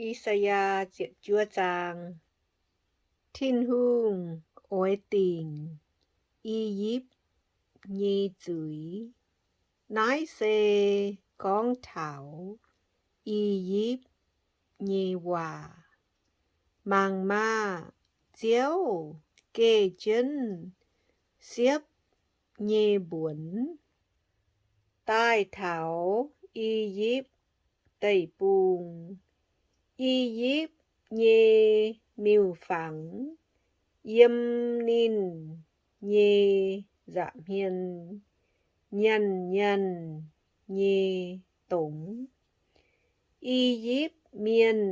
I^saa^yaa ziepc juov zaang. Tin-Hungh oix dingc I^yipv nyei zuiz. Naaiv se gorngv taux I^yipv nyei waac. Mangc maah! Ziouv geh jienv siepv nyei mbuonx daaih taux I^yipv Deic-Bung. I^yipv nyei miuc-fangx yiem ninh nyei nza'hmien nyanc nyanc nyei dongz. I^yipv Mienh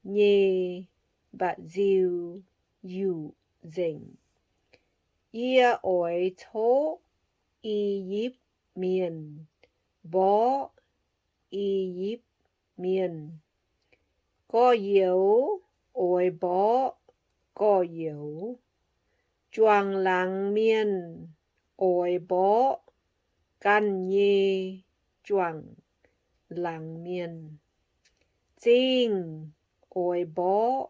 nyei mba'nziu yuqc nzengc. Yie oix coqv I^yipv Mienh, mborqv I^yipv Mienh. Gorx-youz oix mborqv gorx-youz. Juangc laangz mienh oix mborqv ganh nyei juangc laangz mienh. Zingh oix mborqv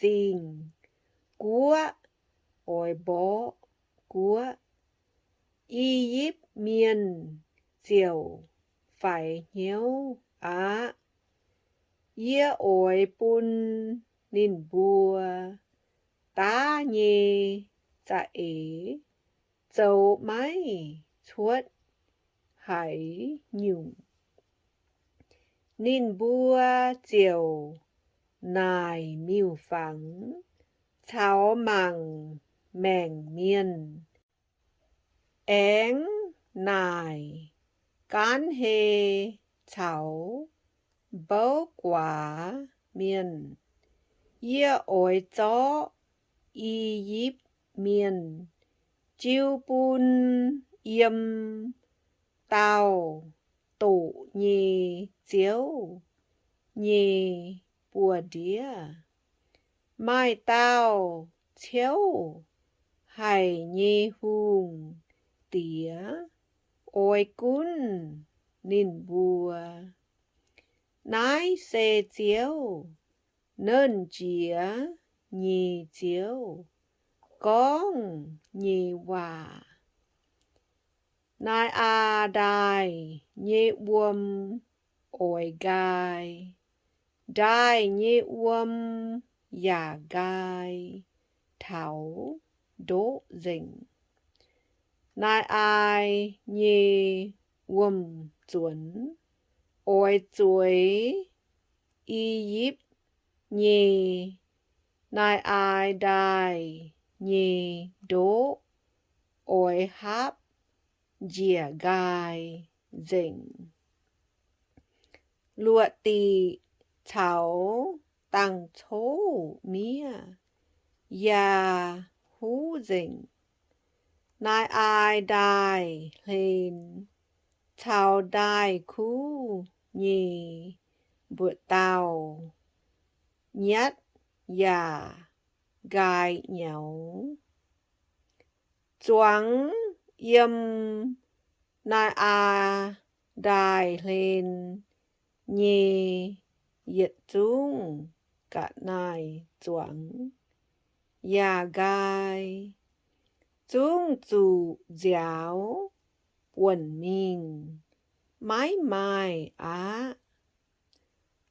zingh, guoqv oix mborqv guoqv. I^yipv Mienh ziouc faix hnyouv aqv. Yie oix bun ninh mbuo daav nyei za'eix zoux maiv cuotv haaix nyungc. Ninh mbuo ziouc naaic miuc-fangx caux mangc maengc mienh, aengx naaic gaanv hei caux mbouv guaax mienh. Yie oix zorqv I^yipv Mienh jiu bun yiem dauh doqc nyei ziouv nyei buoz-ndiev. Maaih dauh ciouv haic nyei hungh diex oix gunv ninh mbuo. Naaiv se Ziouv, Nernh Jiex nyei Ziouv, gorngv nyei waac. Naaiv aa ndaaih nyei wuom oix nqaai, ndaaih nyei wuom yaac nqaai taux ndoqv nzengc. Naaiv aa nyei wuom-zuonx oix zueiz I^yipv nyei. Naaiv aa ndaaih nyei ndoqv oix hapv njiec nqaai nzengc. Luoqc diqc caux dangh cov miev yaac huv nzengc. Naaiv aa ndaaih hlen caux ndaaih kuv nyei mbuoqc dauh nyatv yaac nqaai nyaux. Zuangx yiem naaiv aa ndaaih hlen nyei yietc zungv ga'naaiv-zuangx yaac nqaai. Zungv zuqc nziaaux buonc mingh, maiv maaih aqv.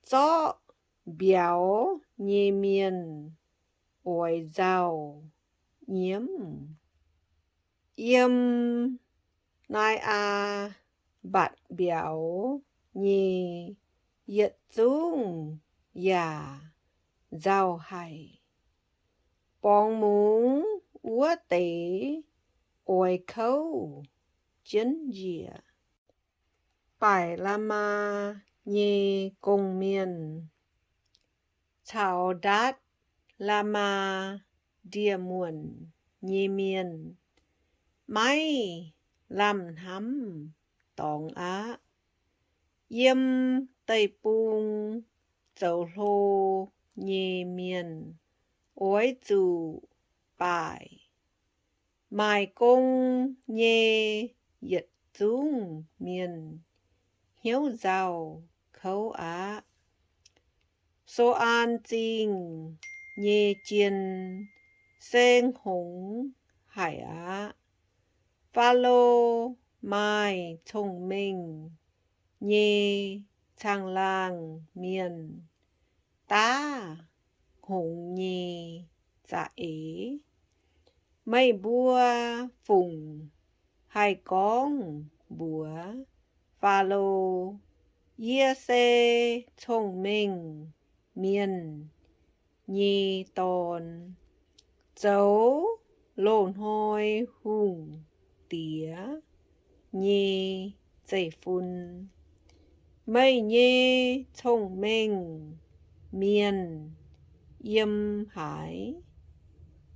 Zorqv mbiauz nyei mienh oix nzauh nyiemv. Yiem naaiv aa mbatc mbiauz nyei yietc zungv yaac nzauh haic. Borngz mungz wuov deix oix kouv jienv njiec. Baaic la'maah nyei gong-mienh caux ndatv la'maah ndie-muonc nyei mienh maiv lamh hnamv dorngx aqv. Yiem deic-bung zoux hlo nyei mienh oix zuqc baaic. Maaic gong nyei yietc zungv mienh hnyouv nzauh kouv aqv. So^an Zingh nyei jien se hngongx haic aqv. Faalo maaih cong-mengh nyei caangh laangh mienh daav hngongx nyei za'eix. Meih mbuo fungc haih gorngv mbuox Faalo, Yie se cong-mengh mienh nyei dorn, zoux loz-hnoi hungh diex nyei zeiv-fun. Meih nyei cong-mengh mienh yiem haaix?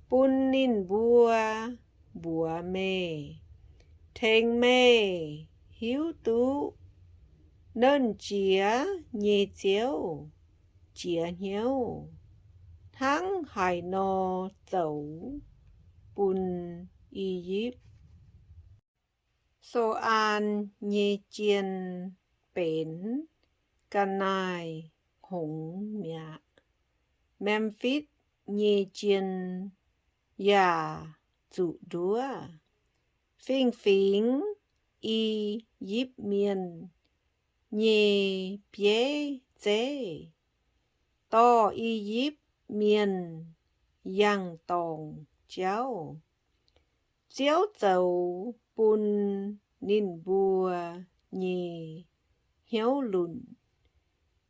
Bun ninh mbuo mbuox meih, tengx meih hiuv duqv Nernh Jiex nyei Ziouv jiez hnyouv hnangv haaix nor zoux bun I^yipv. So^an nyei jien benx ga'naaiv-hngongx mi'aqv. Memfitv nyei jien yaac zuqc nduov. Fingx-fingx I^yipv Mienh nyei bieiv zeiv, dorh I^yipv Mienh yangh dorngc jauv. Ziouv zoux bun ninh mbuo nyei hnyouv lunc.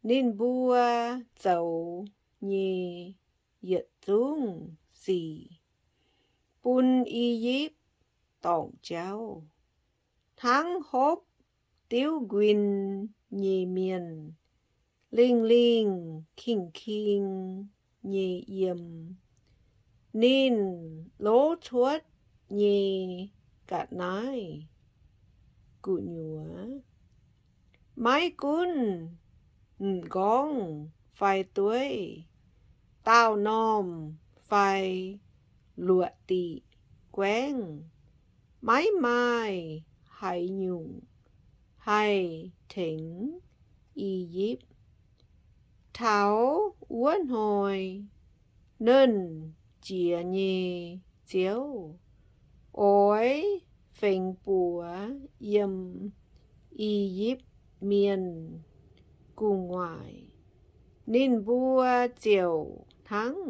Ninh mbuo zoux nyei yietc zungv sic bun I^yipv dorngc jauv, hnangv hopv diuv nquin nyei mienh, lingh lingh king-king nyei yiem ninh lov cuotv nyei ga'naaiv gu'nyuoz. Maiv gunv m'nqorngv fai dueiv, daauh normh fai luoqc diqc guaengv, maiv maaih haaix nyungc haih tengx I^yipv. Taux wuov hnoi Nernh Jiex nyei Ziouv oix fengx buoz yiem I^yipv Mienh gu'nguaaic. Ninh mbuo ziouc hnangv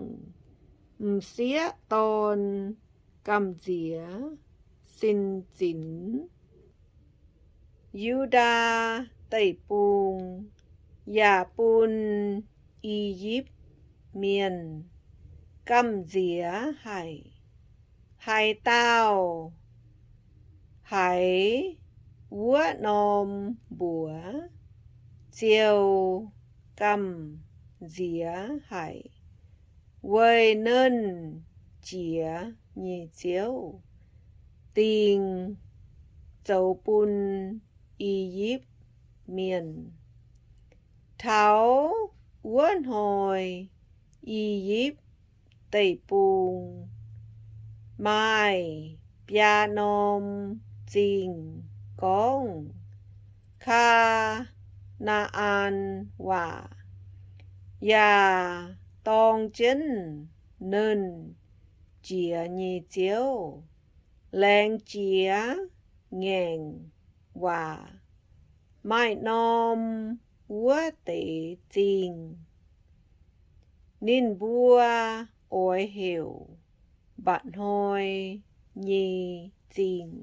m'sieqv dorn gamh nziex sin zinx. Yu^ndaa Deic-Bung yaac bun I^yipv Mienh gamh nziex haic. Haaix dauh haiz wuov norm mbuox ziouc gamh nziex haic, weic Nernh Jiex nyei Ziouv dingc zoux bun I^yipv Mienh. Taux wuov hnoi I^yipv Deic-Bung maaih biaa norm zingh gorngv Kaa^naa^an Waac, yaac dorng jienv Nernh Jiex nyei Ziouv laengz jiex ngaengc waac maaih norm wuov deix zingh. Ninh mbuo oix heuc Mba'hnoi nyei Zingh.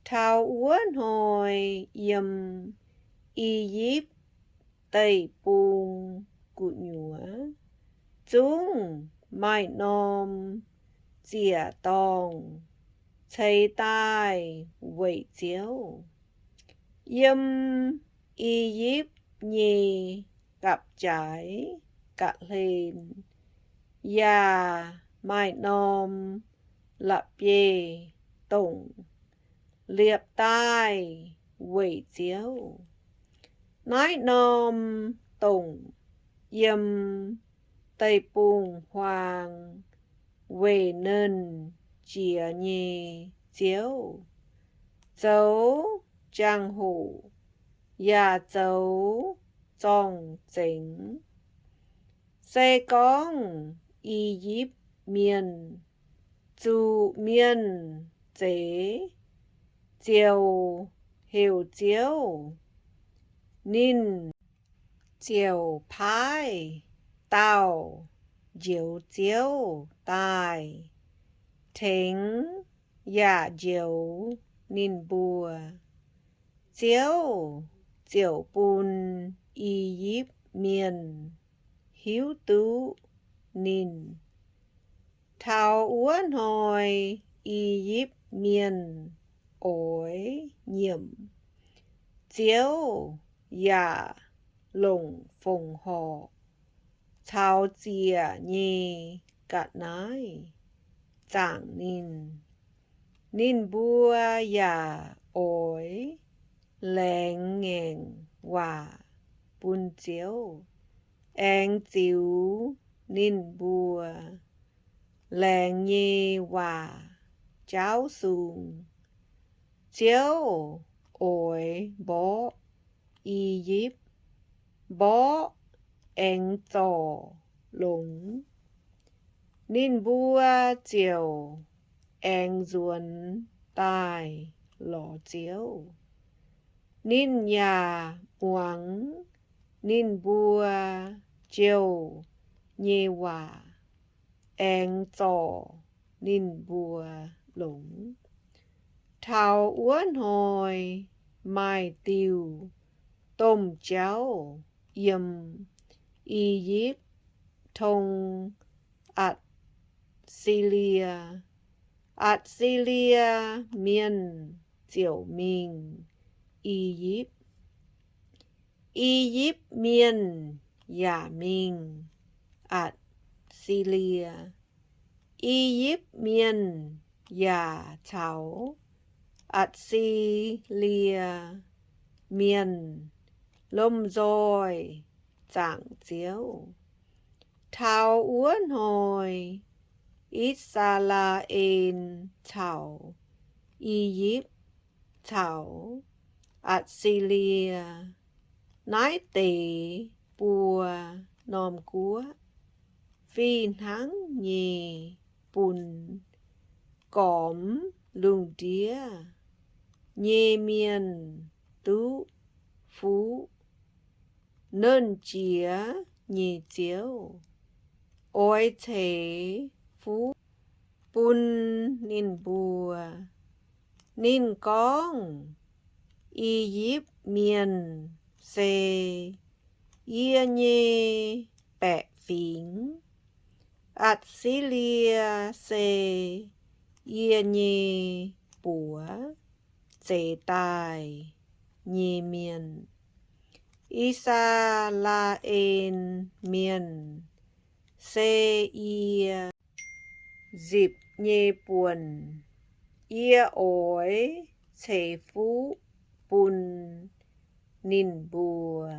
Taux wuov hnoi yiem I^yipv Deic-Bung gu'nyuoz zungv maaih norm ziec-dorngh ceix daaih weic Ziouv. Yiem I^yipv nyei gapv-jaaix ga'hlen yaac maaih norm la'bieiv-dongc liepc daaih weic Ziouv. Naaiv norm dongc yiem deic-bung-huaang weic Nernh Jiex nyei Ziouv zoux jangx-hoc yaac zoux zorng-zengx. Se gorngv I^yipv Mienh zuqc mienh zeix ziouc heuc Ziouv, ninh ziouc paaiv dauh Njoux Ziouv daaih tengx yaac njoux ninh mbuo. Ziouv ziouc bun I^yipv Mienh hiuv duqv ninh. Taux wuov hnoi I^yipv Mienh oix nyiemc Ziouv yaac longc fongc horc caux ziec nyei ga'naaiv zaangc ninh. Ninh mbuo yaac oix laengz ngaengc waac bun Ziouv, aengx ziux ninh mbuo laengz nyei waac jaauv sung. Ziouv oix mborqv I^yipv, mborqv aengx zorc longx. Ninh mbuo ziouc aengx nzuonx daaih lorz Ziouv. Ninh yaac muangx ninh mbuo jouh nyei waac, aengx zorc ninh mbuo longx. Taux wuov hnoi maaih diuh domh jauv yiem I^yipv tong Atc^si^lie. Atc^si^lie Mienh ziouc mingh I^yipv. I^yipv Mienh yaac mingh Atc^si^lie. I^yipv Mienh yaac caux Atc^si^lie Mienh lomh nzoih zaangc Ziouv. Taux wuov hnoi I^saa^laa^en caux I^yipv caux Atc^si^lie naaiv deix buo norm guoqv fih hnangv nyei bun gormx lungh ndiev nyei mienh duqv fuqv. Nernh Jiex nyei Ziouv oix ceix fuqv bun ninh mbuo. Ninh gorngv, I^yipv Mienh se yie nyei baeqc fingx, Atc^si^lie se yie nyei buoz zeix daaih nyei mienh. I^saa^laa^en Mienh se yie nzipc nyei buonc. Yie oix ceix fuqv bun ninh mbuo.